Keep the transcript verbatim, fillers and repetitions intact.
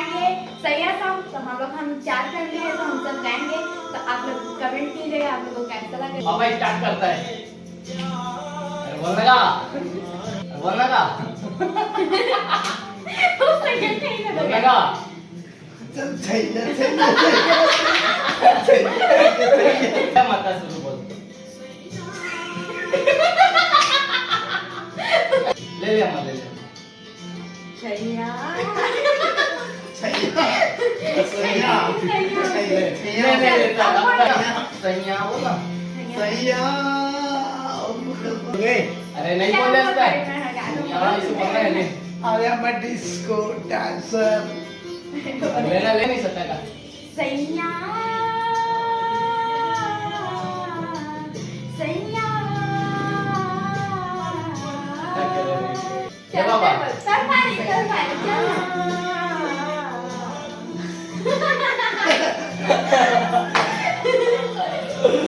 सही है सॉन्ग। तो हम लोग, हम चार फैमिली है, तो हम सब गाएंगे। तो आप लोग कमेंट कीजिएगा, आप लोगों को कैसा लगे। पापा स्टार्ट करता है। अरे बोलने का, अरे बोलने का, बोलने का। चल, सही है, सही है, सही है। क्या माता शुरू बोल। ले ले अम्मा, ले ले। सैया। सैया। सैया। सैया। ले, ले, ले, ले, ले। सैया बोला। सैया। अरे नहीं बोल सकता है। सैया, इसे बोलना है, नहीं। अरे मैं डिस्को डांसर। लेना, ले नहीं सकता का? सैया। सैया। क्या बाबा? चल भाई, चल भाई।